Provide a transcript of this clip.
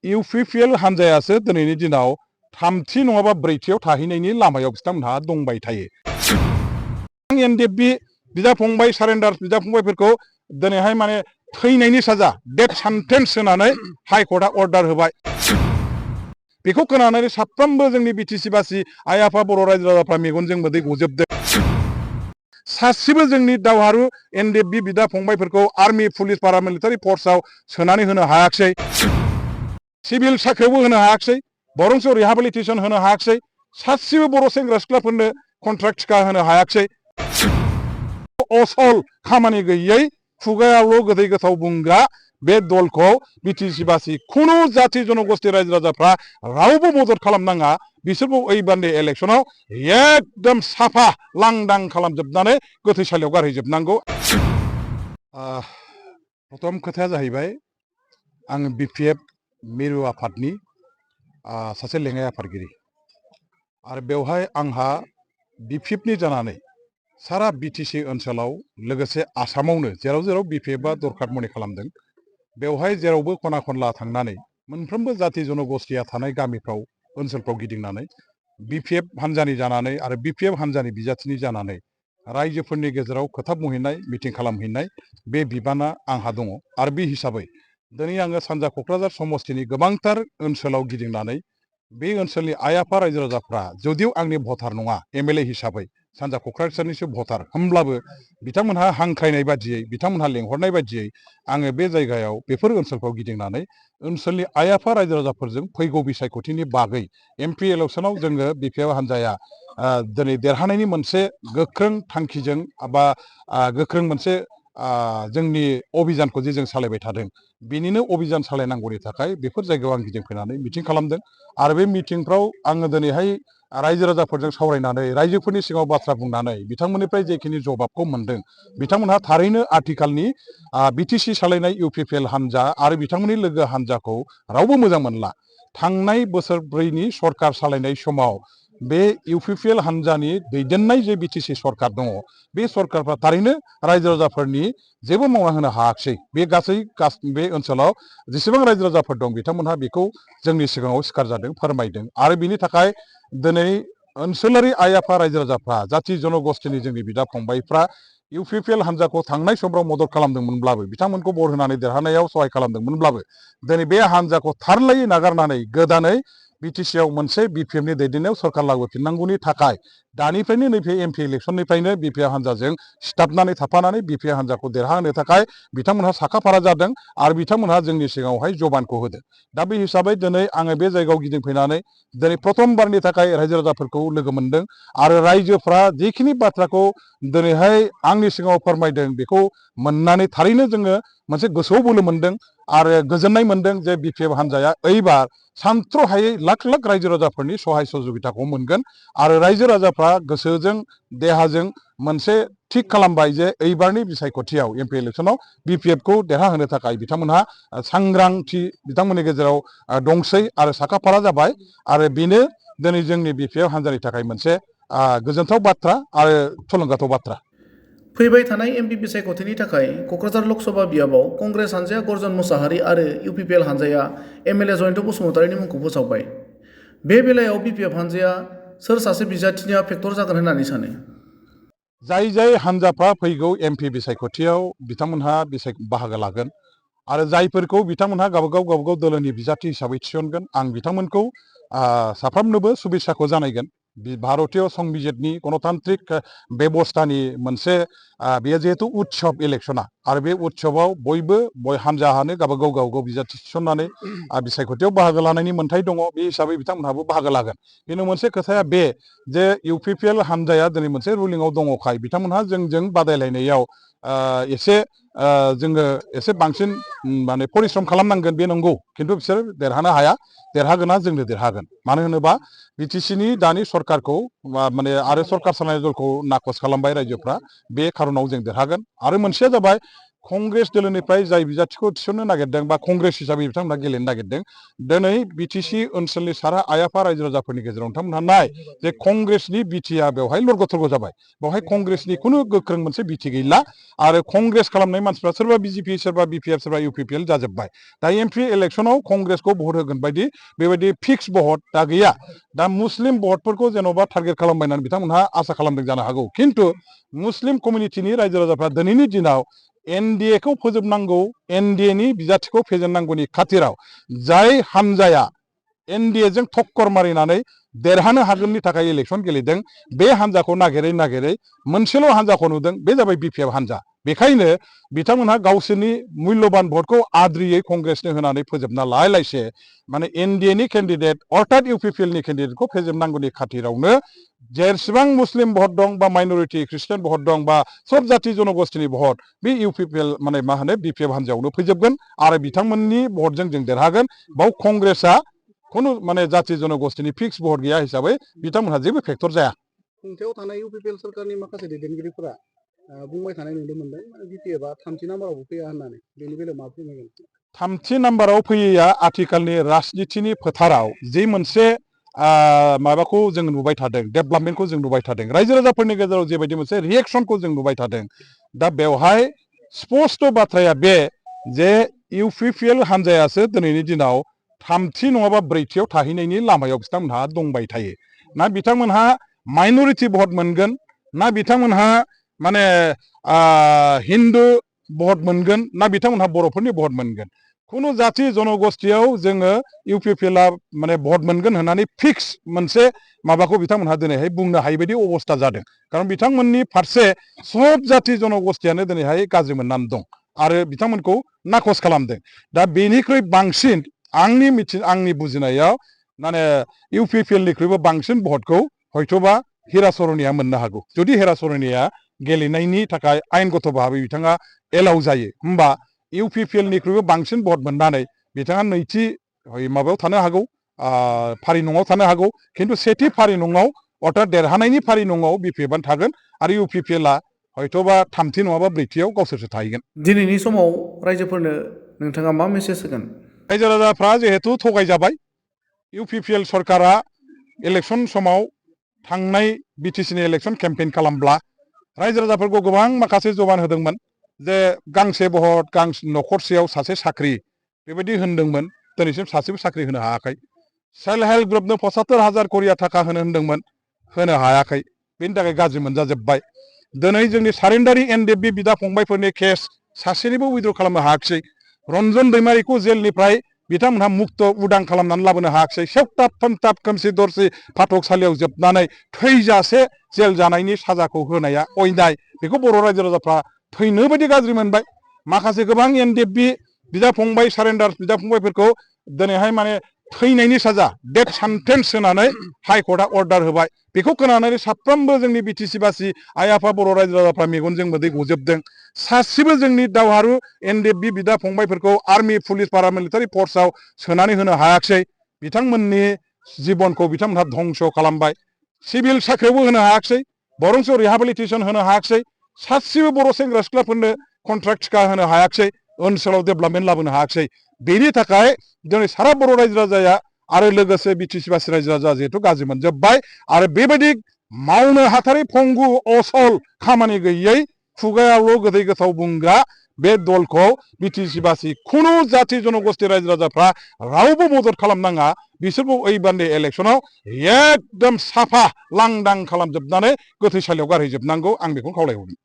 UPPL हानजायासो दिनैनि दिनाव थामथि नङाबा ब्रैथियाव थाहैनायनि लामायाव बिथांमोनहा दंबाय थायो। एनडिएफबि बिदा फंबाय सारेन्डार बिदा फंबायफोरखौ दिनैहाय माने थैनायनि साजा डेथ सेन्टेन्स होनानै हाइकर्टआ अर्डार होबाय। बेखौ खोनानानै साफ्रोमबो जोंनि बिटिसि बासि आइ आफा बर' रायजो राजाफ्रा मेगनजों मोदै गजोबदों। सासेबो जोंनि दावहारु एनडिएफबि बिदा फंबायफोरखौ आर्मि पुलिस पारामिलिटारि फर्सआव सोनानै होनो हायाखिसै, सिभिल साख्रियावबो होनो हायाखिसै, बरंसो रिहाबिलिटेसन होनो हायाखिसै, सासेबो बर' सेंग्रा सिख्लाफोरनो कन्ट्राक्ट टिका होनो हायाखिसै। असल खामानि गैयै खुगायावल' गोदै गोथाव बुंग्रा बे दलखौ बिटिसि बासि खुनु जाथि जनगोष्ठी रायजो राजाफ्रा रावबो मदद खालामनाङा, बिसोरखौ ओइबारनि इलेक्सनाव एकदम साफा लांदां खालामजोबनानै गोथैसालियाव गारहैजोबनांगौ। प्रथम खोथाया जाहैबाय आं बिपिएफ मिरु आफादनि सासे लेङाइ आफादगिरि आरो बेवहाय आंहा बिपिएफनि जानानै सारा बिटिसि ओनसोलाव लोगोसे आसामावनो जेराव जेराव बिपिएफआ दरखार मनि खालामदों बेवहाय जेरावबो खना खनला थांनानै मोनफ्रोमबो जाथि जनगोष्ठीया थानाय गामिफ्राव ओनसोलफ्राव गिदिंनानै बिपिएफ हानजानि जानानै आरो बिपिएफ हानजानि बिजाथिनि जानानै रायजोफोरनि गेजेराव खोथा बुंहैनाय मिटिं खालामहैनाय बे बिबाना आंहा दङ। आरो बे हिसाबै दिनै आङो सानजा क'क्राझार समस्तिनि गोबांथार ओनसोलाव गिदिंनानै बे ओनसोलनि आइ आफा रायजो राजाफ्रा जुदिव आंनि भटार नङा एमएलए हिसाबै सानजा क'क्राझारनिसो भटार होमब्लाबो बिथांमोनहा हांख्रायनाय बादियै बिथांमोनहा लेंहरनाय बादियै आङो बे जायगायाव बेफोर ओनसोलफ्राव गिदिंनानै ओनसोलनि आइ आफा रायजो राजाफोरजों फैगौ बिसायख'थिनि बागै एमपि इलेक्सनाव जोङो बिपिएफ हानजाया दिनै देरहानायनि मोनसे गोख्रों थांखिजों बा गोख्रों मोनसे जोंनि अभियानखौ जे जों सालायबाय थादों बिनिनो अभियान सालायनांगौनि थाखाय बेफोर जायगायाव आं गिदिंफैनानै मिटिं खालामदों। आरो बे मिटिंफ्राव आङो दिनैहाय रायजो राजाफोरजों सावरायनानै रायजोफोरनि सिगाङाव बाथ्रा बुंनानै बिथांमोननिफ्राय जेखिनि जबाबखौ मोनदों बिथांमोनहा थारैनो आथिखालनि बिटिसि सालायनाय इउपिपिएल हानजा आरो बिथांमोननि लोगो हानजाखौ रावबो मोजां मोनला। थांनाय बोसोरब्रैनि सरकार सालायनाय समाव बे इउपिपिएल हानजानि दैदेननाय जे बिटिसि सरकार दङ बे सरकारफ्रा थारैनो रायजो राजाफोरनि जेबो मावना होनो हायाखिसै। बे गासै बे ओनसोलाव जेसेबां रायजो राजाफोर दं बिथांमोनहा बेखौ जोंनि सिगाङाव सिखार जादों फोरमायदों। आरो बिनि थाखाय दिनै ओनसोलारि आइ आफा रायजो राजाफ्रा जाथि जनगोष्ठीनि जोंनि बिदा फंबायफ्रा इउपिपिएल हानजाखौ थांनाय समफ्राव मदद खालामदोंमोनब्लाबो बिथांमोनखौ बर होनानै देरहानायाव सहाय खालामदोंमोनब्लाबो दिनै बे हानजाखौ थारलायै नागारनानै गोदानै बिटिसिआव मोनसे बिपिएफनि दैदेननायाव सरकार लाबोफिननांगौनि थाखाय दानिफ्रायनो नैबे एमपि इलेक्सननिफ्रायनो बिपिएफ हानजाजों सिथाबनानै थाफानानै बिपिएफ हानजाखौ देरहाहोनो थाखाय बिथांमोनहा साखाफारा जादों आरो बिथांमोनहा जोंनि सिगाङावहाय जबानखौ होदों। दा बे हिसाबै दिनै आङो बे जायगायाव गिदिंफैनानै दिनै प्रथमबारनि थाखाय रायजो राजाफोरखौ लोगो मोनदों आरो रायजोफ्रा जिखिनि बाथ्राखौ दिनैहाय आंनि सिगाङाव फोरमायदों बेखौ मोननानै थारैनो जोङो मोनसे गोसोआव बोलो मोनदों आरो गोजोननाय मोनदों जे बिपिएफ हानजाया ओइबार सानथ्र'हायै लाख लाख रायजो राजाफोरनि सहाय सहजुगिताखौ मोनगोन आरो रायजो राजाफ्रा गोसोजों देहाजों मोनसे थिग खालामबाय जे ओइबारनि बिसायख'थियाव एमपि इलेक्सनाव बिपिएफखौ देरहाहोनो थाखाय बिथांमोनहा सांग्रांथि बिथांमोननि गेजेराव दंसै आरो साखाफारा जाबाय। आरो बेनो दिनै जोंनि बिपिएफ हानजानि थाखाय मोनसे गोजोनथाव बाथ्रा आरो थुलुंगाथाव बाथ्रा। फैबाय थानाय एमपि बिसायख'थिनि थाखाय क'क्राझार लकसभा बियाबाव कंग्रेस हानजाया गर्जन मुसाहारि आरो इउपिपिएल हानजाया एमएलए जयन्त बसुमतारिनि मुंखौ फोसावबाय। बे बेलायाव बिपिएफ हानजाया सोर सासे बिजाथिनिया फेक्टर जागोन होननानै सानो? जाय जाय हानजाफ्रा फैगौ एमपि बिसायख'थियाव बिथांमोनहा बाहागो लागोन आरो जायफोरखौ बिथांमोनहा गावबागाव दोलोनि बिजाथि हिसाबै थिसनगोन आं बिथांमोनखौ साफ्रोमनोबो शुभेच्छाखौ जानायगोन। भारतीय संबिजितनि गणतान्त्रिक बेबस्थानि मोनसे बेयो जिहेतु उत्सब इलेक्सना आरो बे उत्सबाव बयबो हानजाहानो गावबागाव बिजाथि थिसननानै बिसायख'थियाव बाहागो लानायनि मोन्थाय दङ। बे हिसाबै बिथांमोनहाबो बाहागो लागोन। खिन्थु मोनसे खोथाया बे जे इउपिपिएल हानजाया दिनै मोनसे रुलिंआव दङखाय बिथांमोनहा जोंजों बादायलायनायाव जोङो एसे बांसिन माने परिश्रम खालामनांगोन बे नंगौ। खिन्थु बिसोर देरहानो हाया, देरहागोना जोंनो देरहागोन। मानो होनोबा बिटिसिनि दानि सरकारखौ माने आरो सरकार सालायनाय दलखौ नाखस खालामबाय रायजोफ्रा, बे खार'नाव जों देरहागोन। आरो मोनसेया जाबाय कंग्रेस दोलोनिफ्राय जाय बिजाथिखौ थिसननो नागिरदों बा कंग्रेस हिसाबै बिथांमोनहा गेलेनो नागिरदों दिनै बिटिसि ओनसोलनि सारा आइ आफा रायजो राजाफोरनि गेजेराव नोंथांमोनहा नाय जे कंग्रेसनि बिटिआ बेवहाय लरग' थरग' जाबाय बेवहाय कंग्रेसनि खुनु गोख्रों मोनसे बिटि गैला आरो कंग्रेस खालामनाय मानसिफ्रा सोरबा बिजेपि सोरबा बिपिएफ सोरबा इउपिपिएल जाजोब्बाय दा एमपि इलेक्सनाव कंग्रेसखौ भट होगोन बायदि बेबायदि फिक्स भट दा गैया दा मुस्लिम भटफोरखौ जेन'बा टार्गेट खालामबायनानै बिथांमोनहा आसा खालामदों जानो हागौ खिन्थु मुस्लिम कमिउनिटिनि रायजो राजाफ्रा दिनैनि दिनाव एनडिएखौ फोजोबनांगौ एनडिएनि बिजाथिखौ फेजेननांगौनि खाथिराव जाय हानजाया एनडिएजों थक्कर मारिनानै देरहानो हागोननि थाखाय इलेक्सन गेलेदों बे हानजाखौ नागिरै नागिरै मोनसेल' हानजाखौ नुदों बे जाबाय बिपिएफ हानजा बेखायनो बिथांमोनहा गावसोरनि मुल्यबान भटखौ आद्रियै कंग्रेसनो होनानै फोजोबना लायलायसे माने एनडिएनि केन्डिडेट अर्थात इउपिपिएलनि केन्डिडेटखौ फेजेननांगौनि खाथिरावनो जेसेबां मुस्लिम भट दं बा माइनरिटि ख्रिस्टान भट दं बा सब जाति जनगोष्ठीनि भट बे इउपिपिएल माने मा होनो बिपिएफ हानजायावनो फैजोबगोन आरो बिथांमोननि भटजों जों देरहागोन बाव कंग्रेसआ खुनु माने जाति जनगोष्ठीनि फिक्स भट गैया हिसाबै बिथांमोनहा जेबो फेक्टर जाया खुंथायाव थानाय इउपिपिएल सरकारनि माखासे दैदेनगिरिफोरा बुंबाय थानाय नुनो मोनदों बिपिएफआ थामथि नाम्बारावबो फैया होननानै बेनि बेलायाव मा फोरमायगोन थामथि नाम्बाराव फैयैया आथिखालनि राजनितिनि फोथाराव जे मोनसे माबाखौ जों नुबाय थादों डेभेलपमेन्टखौ जों नुबाय थादों रायजो राजाफोरनि गेजेराव जेबायदि मोनसे रिएक्सनखौ जों नुबाय थादों दा बेवहाय स्पष्ट बाथ्राया बे जे इउपिपिएल हानजायासो दिनैनि दिनाव थामथि नङाबा ब्रैथियाव थाहैनायनि लामायाव बिथांमोनहा दंबाय थायो ना बिथांमोनहा माइनरिटि भट मोनगोन ना बिथांमोनहा माने हिन्दु भट मोनगोन ना बिथांमोनहा बर'फोरनि भट मोनगोन खुनु जाति जनगोष्ठीयाव जोङो इउपिपिएलआ माने भट मोनगोन होननानै फिक्स मोनसे माबाखौ बिथांमोनहा दिनैहाय बुंनो हायै बायदि अबस्था जादों खारन बिथांमोननि फारसे सब जाति जनगोष्ठीयानो दिनैहाय गाज्रि मोननानै दं आरो बिथांमोनखौ नाखस खालामदों दा बेनिख्रुइ बांसिन आंनि बुजिनायाव माने इउपिपिएलनिख्रुइबो बांसिन भटखौ हयथ'बा हिराचरनिया मोननो हागौ जुदि हिराचरनिया गेलेनायनि थाखाय आयेनगत भाबै बिथाङा एलाउ जायो होमबा इउपिपिएलनिख्रुइबो बांसिन भट मोननानै बिथाङा नैथि माबायाव थानो हागौ फारि नङाव थानो हागौ खिन्थु सेथि फारि नङाव अर्थात देरहानायनि फारि नङाव बिपिएफआनो थागोन आरो इउपिपिएलआ हयथ'बा थामथि नङाबा ब्रैथियाव गावसोरसो थाहैगोन दिनैनि समाव रायजोफोरनो नोंथाङा मा मेसेज होगोन रायजो राजाफ्रा जिहेतु थगायजाबाय इउपिपिएल सरकारा इलेक्सन समाव थांनाय बिटिसिनि इलेक्सन केम्पेइन खालामब्ला रायजो राजाफोरखौ गोबां माखासे जबान होदोंमोन जे गांसे भट न'खरसेयाव सासे साख्रि बेबायदि होनदोंमोन दिनैसिम सासेबो साख्रि होनो हायाखै सेल्फ हेल्प ग्रुपनो 75,000 करिया थाखा होनदोंमोन होनो हायाखै बेनि थाखाय गाज्रि मोनजाजोब्बाय दिनै जोंनि सारेन्डारि एनडिएफबि बिदा फंबायफोरनि केस सासेनिबो उइद्र' खालामनो हायाखिसै रन्जन दैमारिखौ जेलनिफ्राय बिथांमोनहा मुक्त उदां खालामनानै लाबोनो हायाखिसै सेवथाब फोनथाब खोमसि दरसि फाथकसालियाव जोबनानै थैजासे जेल जानायनि साजाखौ होनाया अयनाय बेखौ बर' रायजो राजाफ्रा थैनो बायदि गाज्रि मोनबाय माखासे गोबां एनडिएफबि बिदा फंबाय सारेन्डार बिदा फंबायफोरखौ दिनैहाय माने थैनायनि साजा डेथ सेन्टेन्स होनानै हाइकर्टआ अर्डार होबाय बेखौ खोनानानै साफ्रोमबो जोंनि बिटिसि बासि आइ आफा बर' रायजो राजाफ्रा मेगनजों मोदै गजोबदों सासेबो जोंनि दावहारु एनडिएफबि बिदा फंबायफोरखौ आर्मि पुलिस पारामिलिटारि फर्सआव सोनानै होनो हायाखिसै बिथांमोननि जिबनखौ बिथांमोनहा धंस खालामबाय सिभिल साख्रियावबो होनो हायाखिसै बरंस रिहाबिलिटेसन होनो हायाखिसै सासेबो बर' सेंग्रा सिख्लाफोरनो कन्ट्राक्ट टिका होनो हायाखिसै ओनसोलाव डेभेलपमेन्ट लाबोनो हायाखिसै बेनि थाखाय दिनै सारा बर' रायजो राजाया आरो लोगोसे बिटिसि बासि रायजो राजा जिहेथु गाज्रि मोनजोब्बाय आरो बेबायदि मावनो हाथारै फंगु असल खामानि गैयै खुगायावल' गोदै गोथाव बुंग्रा बे दलखौ बिटिसि बासि खुनु जाति जनगोष्ठी रायजो राजाफ्रा रावबो मदद खालामनाङा बिसोरखौ ओइबारनि इलेक्सनाव एकदम साफा लांदां खालामजोबनानै गोथैसालियाव गारहैजोबनांगौ आं बेखौनो खावलायहरदों